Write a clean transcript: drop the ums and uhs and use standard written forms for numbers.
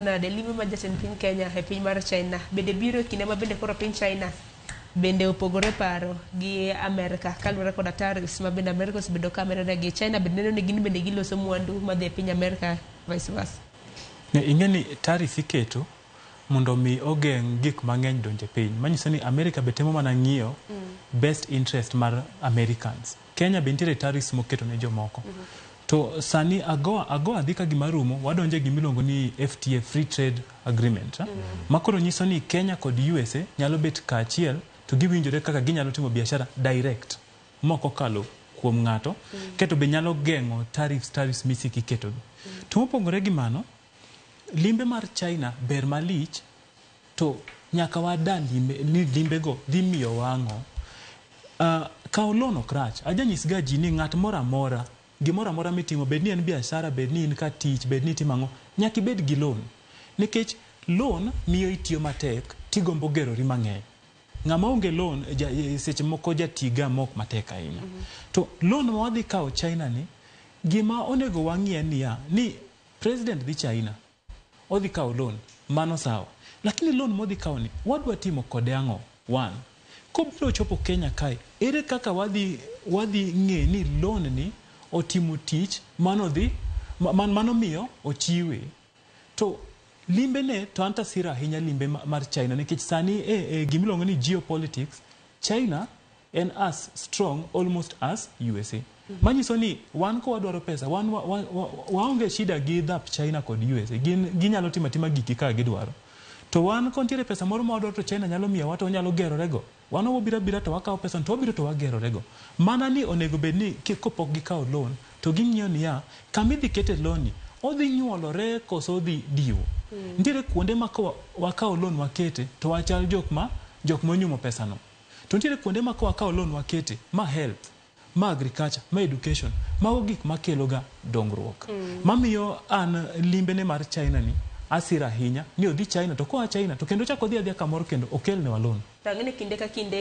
Nade limbe mar jatend piny Kenya e piny mar China bende biro e kinde ma bende koro piny China bende opogore paro gi Amerka kaluwore koda tariffs ma bende Amerka osebedo ka medore gi China bende neno ni gin bende giloso mwandu madhi e piny Amerka vice versa. Ne, ing'e ni tariff iketo mondo mi ogeng' gik mang'eny donjo e piny. Manyiso ni America be temo mana ng'iyo best interest mar Americans. Kenya be nitiere tariffs moketo ne jomoko. To sani AGOA, AGOA dhi ka gima rumo, wadonjo e gima iluongo ni FTA, Free Trade Agreement. Ma koro nyiso ni Kenya kod USA nyalo bet kaachiel to giwinjore kaka ginyalo timo biashara direct mok okalo kuom ng'ato. Keto be nyalo geng'o tariffs tariffs misiko iketogi. To mopogore gi mano, limbe mar China ber malich to nyaka wada limbe, ni limbego dhi miyowa ang'o. Kawo loan ok rach. Ajanyis ga ji ni ng'at moro amora, gimoro amora mitimo, bed ni en biashara, bed ni in ka tich, bed ni itimo ang'o, nyaka ibed gi loan. Nikech loan miyo itiyo matek tigombo gerori mang'eny. Ng'ama onge loan ja, seche moko jatiga mok matek ahinya. To loan ma wadhi kawo China ni, gima onego wang'i en niya, ni president dhi China, odhi kawo loan, mano sawa. Lakini loan modhi kawo ni, wadwa timo kode ang'o? One, kobiro chopo Kenya kae, ere kaka wadhi, wadhi ng'e ni loan ni otimo tich manodhi, manomiyo ochiwe. To limbe ne to an tasiro ahinya limbe mar China nikech sani e gimiluongo ni geopolitics, China en as strong almost as USA. Manyiso ni wan ka wadwaro pesa, wan waonge shida gi dhap China kod USA. Gin ginyalo timo atima giki kaka gidwaro. To wan kontiere pesa moro ma wadwaro to China nyalo miyowa to onyalo gerorego. Wan wabiro abira to wakawo pesa to wabiro to wagerorego. Mana ni onego bed ni kopok gikawo loan to ging'iyo niya, kama idhi kete loan ni, odhi nyuolore koso odhi diwo. Nitiere kuonde ma ka wakawo loan wakete to wachal jok ma jok monyumo pesano. To nitiere kuonde ma ka wakawo loan wakete, ma health, ma agriculture, ma education, mago gik makelo ga dongruok. Mamiyo an limbene mar China ni asiro ahinya ni odhi China to koa China to kendo ochak odhi adhiya kamoro kendo okelnewa loan. To ang'e ni kinde ka kinde